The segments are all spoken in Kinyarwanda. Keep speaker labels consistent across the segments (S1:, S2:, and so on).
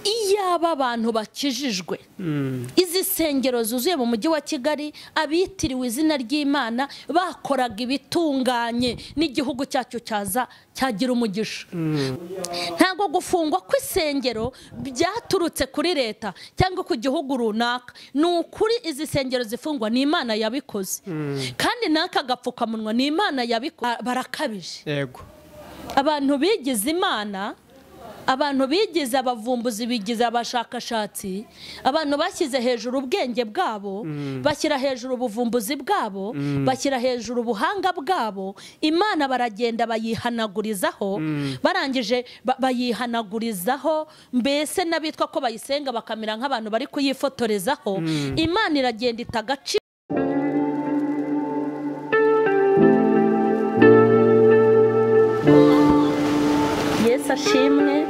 S1: Iyaba abantu bakijijwe, izi sengero zuzuye mu mujyi wa Kigali, abitiriwe izina ry'Imana bakoraga ibitunganye, n'igihugu cyacu cyaza cyagira umugisha. Ntago gufungwa kw'isengero byaturutse kuri leta cyangwa ku gihugu runaka. Ni ukuri izi sengero zifungwa ni Imana yabikoze, kandi n'aka gapfukamunwa ni Imana yabikoze. Barakabije.
S2: Yego.
S1: Abantu bigize Imana, abantu bigize abavumbuzi, bigize abashakashatsi, abantu bashyize hejuru ubwenge bwabo, bashyira hejuru ubuvumbuzi bwabo, bashyira hejuru ubuhanga bwabo. Imana baragenda bayihanagurizaho, barangije bayihanagurizaho, mbese n'abitwa ko bayisenga bakamera nk'abantu bari kuyifotorezaho. Imana iragenda itagaci. Yesu ashimwe.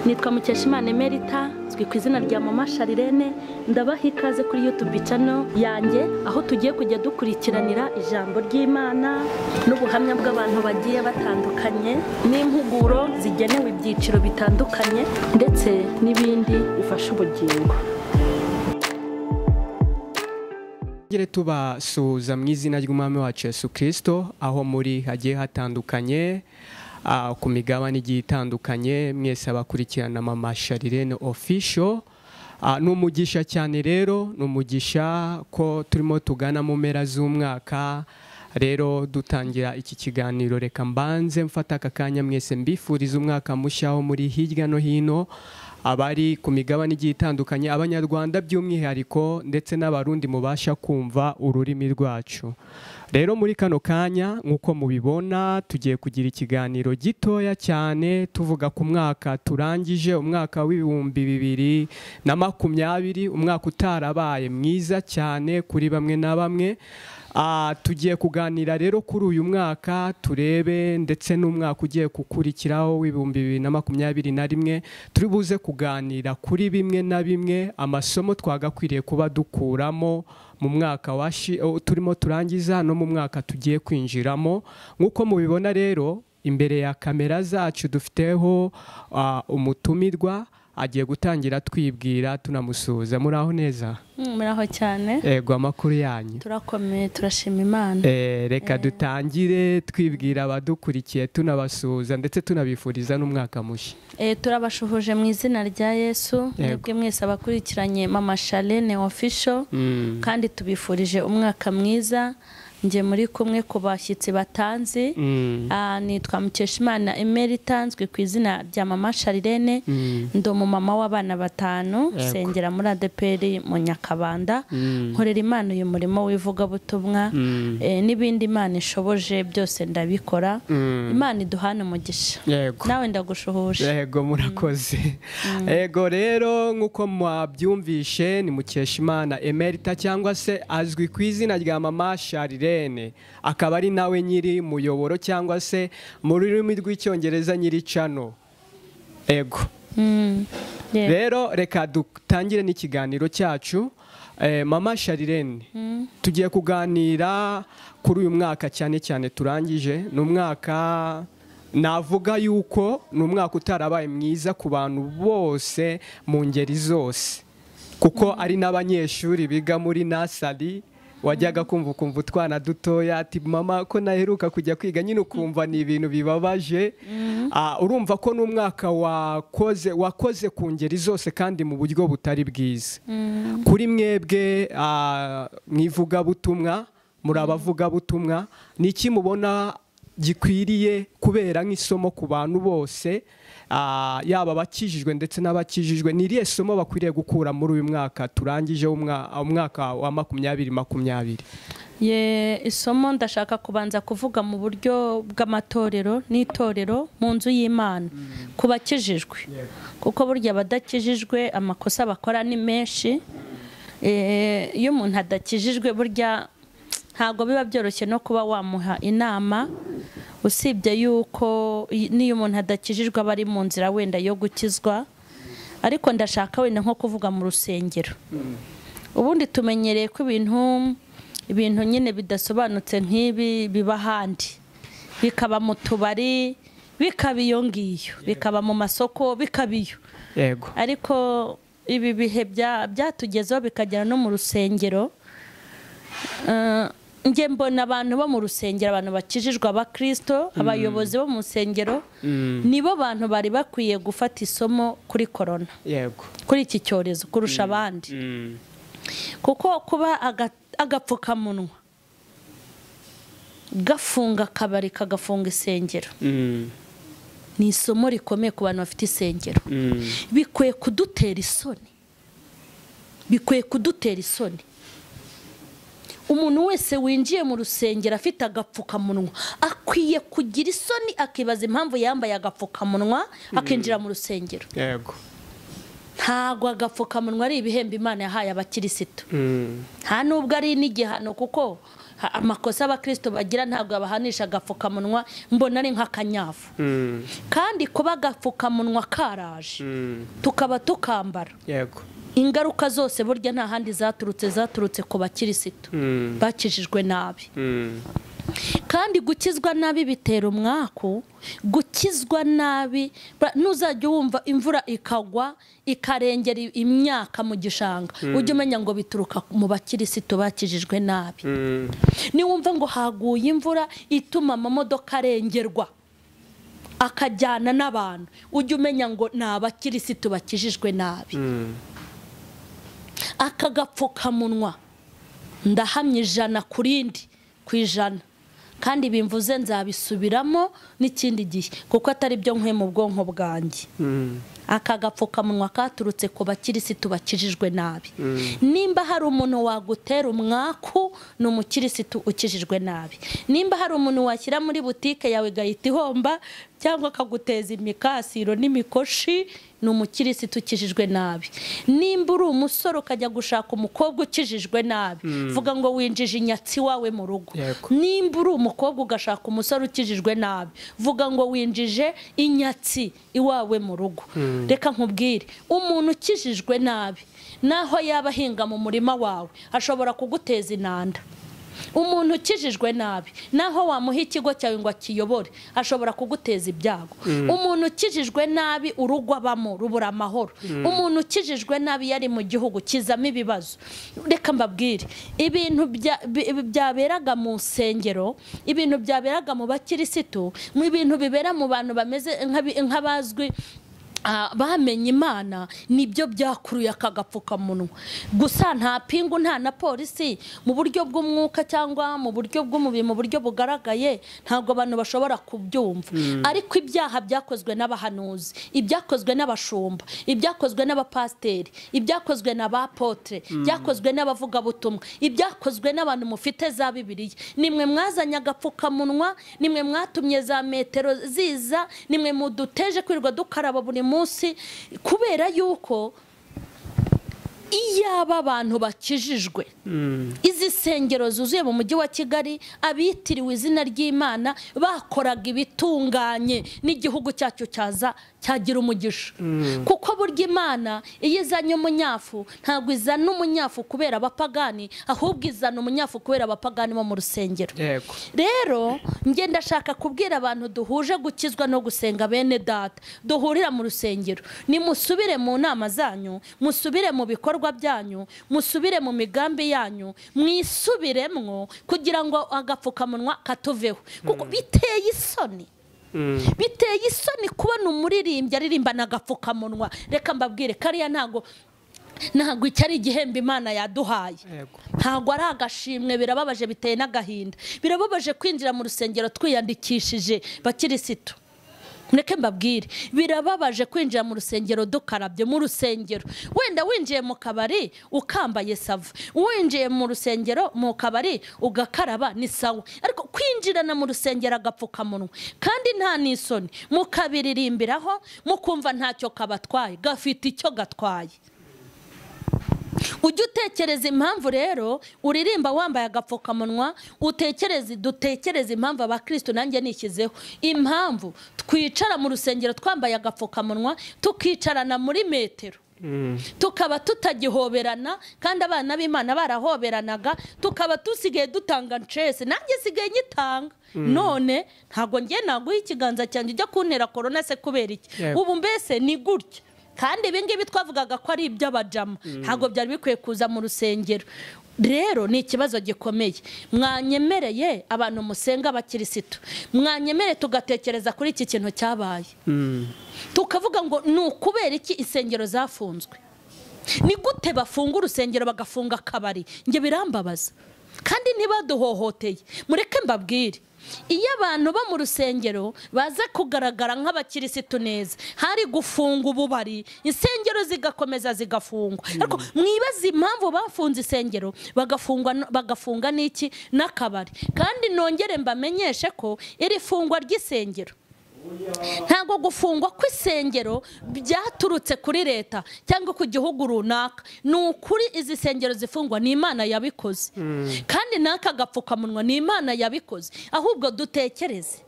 S1: Nitwa Mukeshimana Emerita, nzwi ku izina rya Mama Charlene. Ndabaha ikaze kuri YouTube channel yanjye, aho tugiye kujya dukurikiranira ijambo ry'Imana n'ubuhamya bw'abantu bagiye batandukanye, n'impuguro zigenewe ibyiciro bitandukanye, ndetse n'ibindi bifasha ubugingo.
S2: Ngere tubasuhuza mu izina ry'Umwami wacu Yesu Kristo, aho muri hagiye hatandukanye, ku migabane igiye itandukanye, mwese abakurikirana Mama Charlene Official. Ni umugisha cyane rero, ni umugisha ko turimo tugana mu mpera z'umwaka. Rero dutangira iki kiganiro, reka mbanze mfata aka kanya mwese mbifuriza umwaka mushya aho muri hirya no hino, abari ku migabane igiye itandukanye, Abanyarwanda by'umwihariko ndetse n'Abarundi mubasha kumva ururimi rwacu. Rero muri kano kanya nk'uko mubibona, tugiye kugira ikiganiro gitoya cyane tuvuga ku mwaka turangije, umwaka w'2020, umwaka utarabaye mwiza cyane kuri bamwe na bamwe. Tugiye kuganira rero kuri uyu mwaka, turebe ndetse n'umwaka ugiye kukurikiraho w'2021. Turi buze kuganira kuri bimwe na bimwe, amasomo twagakwiriye kuba dukuramo mu mwaka turimo turangiza no mu mwaka tugiye kwinjiramo. Nk'uko mubibona rero, imbere ya kamera zacu dufiteho umutumirwa agiye gutangira twibwira tunamusuhuza. Muraho neza?
S1: Muraho cyane.
S2: Ego, amakuru yanyu?
S1: Turakomeye, turashima Imana.
S2: Reka dutangire twibwira abadukurikiye, tunabasuhuza ndetse tunabifuriza n'umwaka mushya.
S1: Turabashuhuje mu izina rya Yesu, mwebwe mwese abakurikiranye Mama Charlene Official, kandi tubifurije umwaka mwiza. Nje muri kumwe ku bashyitsi batanzi. Nitwa Mukeshimana Emerita, nzwi ku izina rya Mama Charlene. Ndi umumama w'abana batanu, sengera muri ADEPR mu Nyakabanda, nkorera Imana uyu murimo w'ivugabutumwa, n'ibindi Imana ishoboje byose ndabikora. Imana iduhane umugisha. Nawe ndagushuhuje.
S2: Yego, murakoze. Yego, rero nk'uko mwabyumvishe, ni Mukeshimana Emerita cyangwa se azwi ku izina rya Mama Charlene, akaba ari nawe nyiri muyoboro cyangwa se mu rurimi rw'Icyongereza nyiri channel. Ego. Rero reka dutangire n'ikiganiro cyacu. Mama Charlene, tugiye kuganira kuri uyu mwaka cyane cyane turangije. Ni umwaka navuga yuko ni umwaka utarabaye mwiza ku bantu bose mu ngeri zose, kuko ari n'abanyeshuri biga muri nasari wajyaga kumva ukumva utwana dutoya ati mama ko naheruka kujya kwiga, nyine ukumva ni ibintu bibabaje. Urumva ko n'umwaka wakoze ku ngeri zose kandi mu buryo butari bwiza. Kuri mwebwe mwivugabutumwa, muri abavugabutumwa, ni iki mubona gikwiriye kubera nk'isomo ku bantu bose, yaba abakijijwe ndetse n'abakijijwe? Ni irihe somo bakwiriye gukura muri uyu mwaka turangije, umwaka wa 2020?
S1: Ye, isomo ndashaka kubanza kuvuga mu buryo bw'amatorero n'itorero mu nzu y'Imana ku bakijijwe, kuko burya abadakijijwe amakosa bakora ni menshi. Iyo umuntu adakijijwe burya ntago biba byoroshye no kuba wamuha inama, usibye yuko niyo umuntu adakijijwe aba ari mu nzira wenda yo gukizwa. Ariko ndashaka wenda nko kuvuga mu rusengero. Ubundi tumenyereye ko ibintu nyine bidasobanutse nk'ibi biba ahandi, bikaba mu tubari, bikaba iyo ngiyo, bikaba mu masoko, bikaba iyo.
S2: Yego.
S1: Ariko ibi bihe byatugezeho bikagera no mu rusengero. Njye mbona abantu bo mu rusengero, abantu bakijijwe, abakristo, abayobozi bo mu rusengero, nibo bantu bari bakwiye gufata isomo kuri korona.
S2: Yego.
S1: Kuri iki cyorezo kurusha abandi. Kuko kuba agapfukamunwa gafunga akabari kagafunga isengero, ni isomo rikomeye ku bantu bafite isengero. Bikwiye kudutera isoni, bikwiye kudutera isoni. Umuntu wese winjiye mu rusengero afite agapfukamunwa akwiye kugira isoni, akibaza impamvu yambaye agapfukamunwa akinjira mu rusengero.
S2: Yego.
S1: Ntabwo agapfukamunwa ari ibihembo Imana yahaye abakirisitu, nta nubwo ari n'igihano, kuko amakosa abakristo bagira ntabwo abahanisha agapfukamunwa, mbona ari nk'akanyafu. Kandi kuba agapfukamunwa karaje tukaba tukambara,
S2: Yego.
S1: ingaruka zose burya nta handi zaturutse, zaturutse ku bakirisitu bakijijwe nabi. Kandi gukizwa nabi bitera umwaku, gukizwa nabi nuzajya wumva imvura ikagwa ikarengera imyaka mu gishanga, ujye umenya ngo bituruka mu bakirisitu bakijijwe nabi. Niwumva ngo haguye imvura ituma amamodoka arengerwa akajyana n'abantu, ujye umenya ngo ni abakirisitu bakijijwe nabi. Aka gapfukamunwa ndahamya 100 ku rindi ku 100, kandi bimvuze nzabisubiramo n'ikindi gihe kuko atari byo nkwe mu bwonko bwanjye. Aka gapfukamunwa katurutse ku bakirisitu bakijijwe nabi. Nimba hari umuntu wagutera umwaku ni umukirisitu ukijijwe nabi. Nimba hari umuntu washyira muri butike yawe gahita ihomba cyangwa akaguteza imikasiro n'imikoshi ni umukirisitu ukijijwe nabi. Nimba uri umusore ukajya gushaka umukobwa ukijijwe nabi, vuga ngo winjije inyatsi wawe mu rugo. Nimba uri umukobwa ugashaka umusore ukijijwe nabi, vuga ngo winjije inyatsi iwawe mu rugo. Reka nkubwire, umuntu ukijijwe nabi naho yaba ahinga mu murima wawe ashobora kuguteza inanda. Umuntu ukijijwe nabi naho wamuha ikigo cyawe ngo akiyobore ashobora kuguteza ibyago. Umuntu ukijijwe nabi urugo abamo rubura amahoro. Umuntu ukijijwe nabi yari mu gihugu kizamo ibibazo. Reka mbabwire, ibintu byaberaga mu nsengero, ibintu byaberaga mu bakirisitu, mu bintu bibera mu bantu bameze nk'abazwi bamenye Imana, nibyo byakuruye aka gapfukamunwa. Gusa nta pingu nta na polisi mu buryo bw'umwuka cyangwa mu buryo bw'umubiri, mu buryo bugaragaye ntabwo abantu bashobora kubyumva. Ariko ibyaha byakozwe n'abahanuzi, ibyakozwe n'abashumba, ibyakozwe n'abapasteri, ibyakozwe n'abapotre, byakozwe n'abavugabutumwa, ibyakozwe n'abantu mufite za Bibiliya, nimwe mwazanye agapfukamunwa, nimwe mwatumye za metero ziza, nimwe muduteje kwirirwa dukaraba buri munsi, kubera yuko iyaba abantu bakijijwe, izi sengero zuzuye mu mujyi wa Kigali, abitiriwe izina ry'Imana bakoraga ibitunganye n'igihugu cyacu cyaza cyagira umugisha. Kuko burya Imana iyo izanye umunyafu ntabwo izana umunyafu kubera abapagani, ahubwo izana umunyafu kubera abapagani bo mu rusengero. Rero njye ndashaka kubwira abantu duhuje gukizwa no gusenga, bene data duhurira mu rusengero, nimusubire mu nama zanyu, musubire mu bikorwa byanyu, musubire mu migambi yanyu, mwisubiremwo kugira ngo agapfukamunwa katuveho. Kuko biteye isoni, biteye isoni kubona umuririmbyi aririmba n'agapfukamunwa. Reka mbabwire, kariya ntago icyo ari igihembo Imana yaduhaye, ntago ari agashimwe. Birababaje, biteye n'agahinda. Birababaje kwinjira mu rusengero twiyandikishije bakirisitu. Mureke mbabwire, birababaje kwinjira mu rusengero dukarabye mu rusengero. Wenda winjiye mu kabari ukambaye sava, winjiye mu rusengero mu kabari ugakaraba ni sawa, ariko kwinjirana mu rusengero agapfukamunwa kandi nta n'isoni, mukabiririmbiraho mukumva ntacyo kabatwaye, gafite icyo gatwaye. Ujye utekereza impamvu rero uririmba wambaye agapfukamunwa, utekereze, dutekereze impamvu abakristo, nanjye nishyizeho impamvu twicara mu rusengero twambaye agapfukamunwa, tukicarana muri metero, tukaba tutagihoberana kandi abana b'Imana barahoberanaga, tukaba tusigaye dutanga ncese. Nanjye sigaye nyitanga none ntago ngiye naguha ikiganza cyanjye ujya kuntera korona se kubera iki? Ubu mbese ni gutya. Kandi ibi ngibi twavugaga ko ari iby'abajama, ntabwo byari bikwiye kuza mu rusengero. Rero ni ikibazo gikomeye. Mwanyemereye abantu musenga abakirisitu, mwanyemereye tugatekereza kuri iki kintu cyabaye, tukavuga ngo ni ukubera iki insengero zafunzwe? Ni gute bafunga urusengero bagafunga akabari? Njye birambabaza. Kandi ntibaduhohoteye. Mureke mbabwire, iyo abantu bo mu rusengero baza kugaragara nk'abakirisitu neza, hari gufunga ububari, insengero zigakomeza zigafungwa. Ariko mwibaze impamvu bafunze insengero bagafunga n'iki n'akabari. Kandi nongere mbamenyeshe ko iri fungwa ry'isengero, ntabwo gufungwa kw'isengero byaturutse kuri leta cyangwa ku gihugu runaka. Ni ukuri izi sengero zifungwa ni Imana yabikoze, kandi n'aka gapfukamunwa ni Imana yabikoze. Ahubwo dutekereze,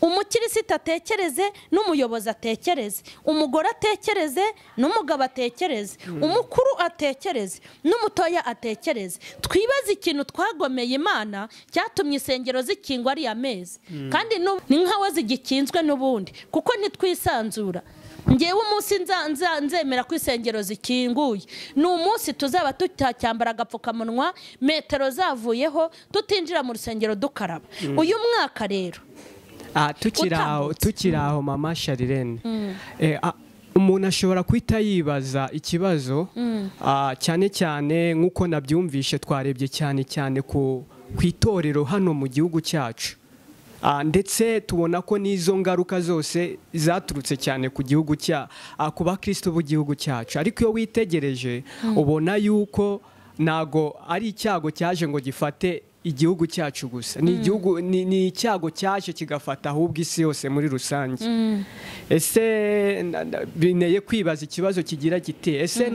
S1: umukirisita atekereze, n'umuyobozi atekereze, umugore atekereze, n'umugabo atekereze, umukuru atekereze, n'umutoya atekereze. Twibaze ikintu twagomeye Imana cyatumye insengero zikingwa ari amezi, kandi ni nkaho zigikinzwe n'ubundi, kuko ntitwisanzura. Ngewe umunsi nzemera ko insengero zikinguye ni umunsi tuzaba tutacyambara agapfukamunwa, metero zavuyeho, tutinjira mu rusengero dukaraba. Uyu mwaka rero
S2: tukiri aho mama Sharirene, umuntu ashobora guhita yibaza ikibazo, cyane cyane nk'uko nabyumvishe twarebye cyane cyane ku itorero hano mu gihugu cyacu, ndetse tubona ko n'izo ngaruka zose zaturutse cyane ku gihugu cya ku bakristo b'igihugu cyacu. Ariko iyo witegereje ubona yuko ntago ari icyago cyaje ngo gifate igihugu cyacu gusa, ni igihugu ni icyago cyaje kigafata ahubwo isi yose muri rusange. Ese bineye kwibaza ikibazo kigira gite, ese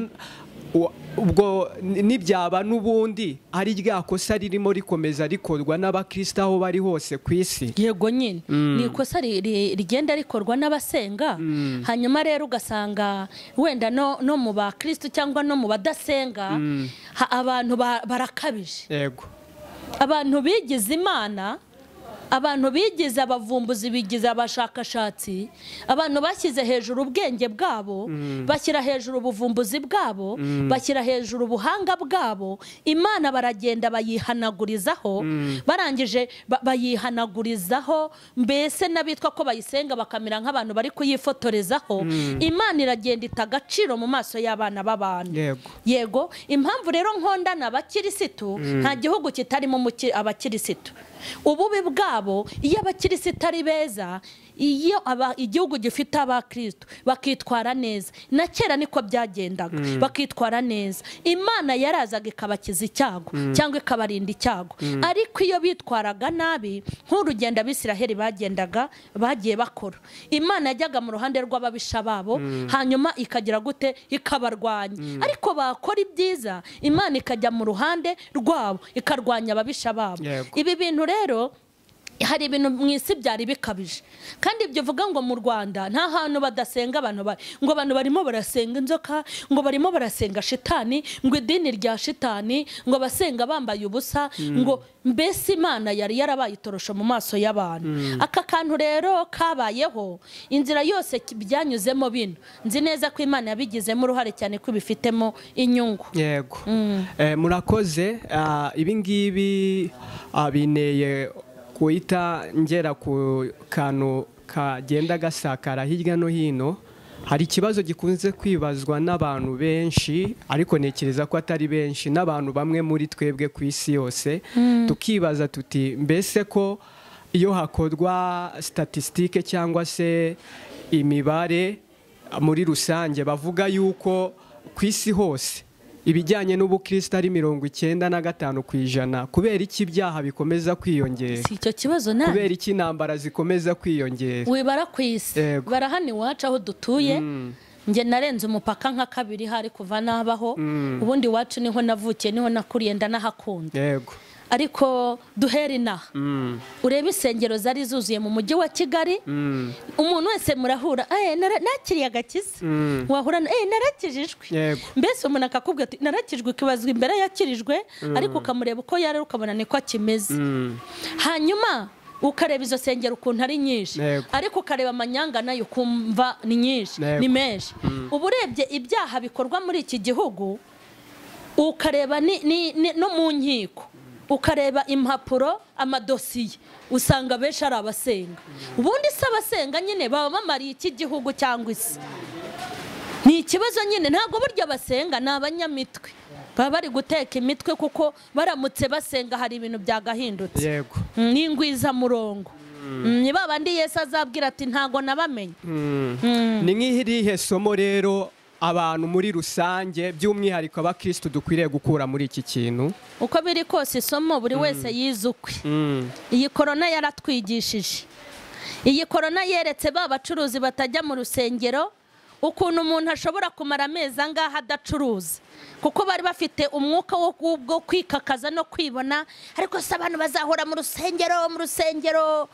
S2: ubwo nibyaba n'ubundi ari rya kosa ririmo rikomeza rikorwa n'abakristo aho bari hose ku isi?
S1: Yego nyine ni ikosa rigenda rikorwa n'abasenga. Hanyuma rero ugasanga wenda no mu bakristo cyangwa no mu badasenga abantu barakabije.
S2: Yego,
S1: abantu bigize Imana, abantu bigize abavumbuzi, bigize abashakashatsi, abantu bashyize hejuru ubwenge bwabo, bashyira hejuru ubuvumbuzi bwabo, bashyira hejuru ubuhanga bwabo. Imana baragenda bayihanagurizaho, barangije bayihanagurizaho, mbese n'abitwa ko bayisenga bakamera nk'abantu bari kuyifotorezaho. Imana iragenda ita agaciro mu maso y'abana b'abantu. Yego, impamvu rero nkondana abakirisitu, nta gihugu kitarimo abakirisitu. Ububi bwabo, iyo abakirisitu ari beza, iyo igihugu gifite abakristo bakitwara neza, na kera niko byagendaga, bakitwara neza, Imana yarazaga ikabakiza icyago cyangwa ikabarinda icyago. Ariko iyo bitwaraga nabi, nk'urugendo Abisiraheli bagendaga bagiye bakora, Imana yajyaga mu ruhande rw'ababisha babo, hanyuma ikagira gute? Ikabarwanya. Ariko bakora ibyiza, Imana ikajya mu ruhande rwabo, ikarwanya ababisha babo. Ibi bintu rero hari ibintu mu isi byari bikabije. Kandi ibyo uvuga ngo mu Rwanda nta hantu badasenga abantu, ngo abantu barimo barasenga inzoka, ngo barimo barasenga shitani, ngo idini rya shitani, ngo basenga bambaye ubusa, ngo mbese Imana yari yarabaye itorosho mu maso y'abantu. Aka kantu rero kabayeho, inzira yose byanyuzemo bino, nzi neza ko Imana yabigizemo uruhare cyane ko bifitemo inyungu.
S2: Yego, murakoze. Ibi ngibi bineye kuita ngera ku kantu kagenda gasakara hirya no hino. Hari ikibazo gikunze kwibazwa n'abantu benshi, ariko ntekereza ko atari benshi, n'abantu bamwe muri twebwe ku isi yose, tukibaza tuti mbese ko iyo hakorwa statistique cyangwa se imibare muri rusange bavuga yuko ku isi hose ibijyanye n'ubukristo ari 95%, kubera iki ibyaha bikomeza kwiyongera?
S1: Si icyo kibazo nawe,
S2: kubera iki intambara zikomeza kwiyongera?
S1: Wibara ku isi, barahani iwacu aho dutuye. Nge narenze umupaka nka kabiri hari kuva nabaho, ubundi iwacu niho navukiye, niho nakuriye, ndanahakunda.
S2: Yego,
S1: ariko duhera inaha urebe insengero zari zuzuye mu mujyi wa Kigali, umuntu wese murahura, nakiriye agakiza, wahura narakijijwe. Mbese umuntu akakubwira ati narakijwe, ukibazwa imbere yakirijwe, ariko ukamureba uko yari ukabona niko akimeze. Hanyuma Ukareba izo sengero ukuntu ari nyinshi, ariko ukareba amanyanga nayo ukumva ni nyinshi, ni menshi. Ubu urebye ibyaha bikorwa muri iki gihugu, ukareba no mu nkiko, ukareba impapuro, amadosiye, usanga benshi ari abasenga. Ubundi se abasenga nyine baba bamariye iki gihugu cyangwa isi? Ni ikibazo nyine. Ntabwo burya basenga ni abanyamitwe, baba bari guteka imitwe, kuko baramutse basenga hari ibintu byagahindutse.
S2: Yego,
S1: n'ingwizamurongo ni babandi Yesu azabwira ati ntago nabamenye.
S2: Ni nk'irihe somo rero abantu muri rusange by'umwihariko abakristo dukwiriye gukura muri iki kintu?
S1: Uko biri kose isomo buri wese yize ukwe. Iyi korona yaratwigishije. Iyi korona yeretse ba bacuruzi batajya mu rusengero ukuntu umuntu ashobora kumara amezi angaha adacuruza, kuko bari bafite umwuka wo kwikakaza no kwibona, ariko se abantu bazahora mu rusengero, mu rusengero,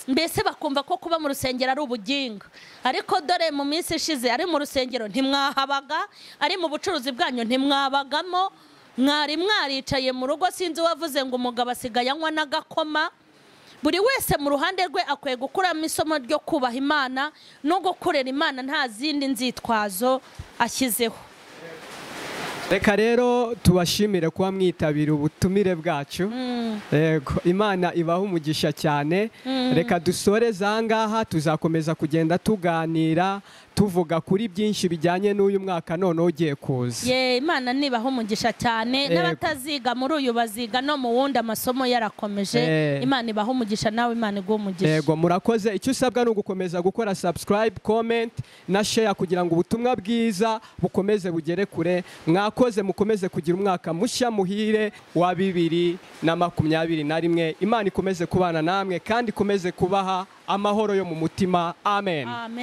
S1: mbese bakumva ko kuba mu rusengero ari ubugingo. Ariko dore mu minsi ishize ari mu rusengero ntimwahabaga, ari mu bucuruzi bwanyu ntimwabagamo, mwari mwaricaye mu rugo. Sinzi wavuze ngo umugabo asigaye anywa n'agakoma. Buri wese mu ruhande rwe akwiye gukuramo isomo ryo kubaha Imana no gukorera Imana nta zindi nzitwazo ashyizeho.
S2: Reka rero tubashimire kuba mwitabira ubutumire bwacu. Yego, Imana ibaha umugisha cyane. Reka dusoreze aha ngaha, tuzakomeza kugenda tuganira tuvuga kuri byinshi bijyanye n'uyu mwaka noneho ugiye kuza.
S1: Ye, Imana nibaha umugisha cyane. N'abataziga muri uyu baziga no mu wundi, amasomo yarakomeje. Imana ibaha umugisha, nawe Imana iguhe umugisha.
S2: Yego, murakoze. Icyo usabwa ni ugukomeza gukora subscribe, comment na share kugira ngo ubutumwa bwiza bukomeze bugere kure. Mwakoze, mukomeze kugira umwaka mushya muhire wa 2021. Imana ikomeze kubana namwe kandi ikomeze kubaha amahoro yo mu mutima. Amen.
S1: Amen.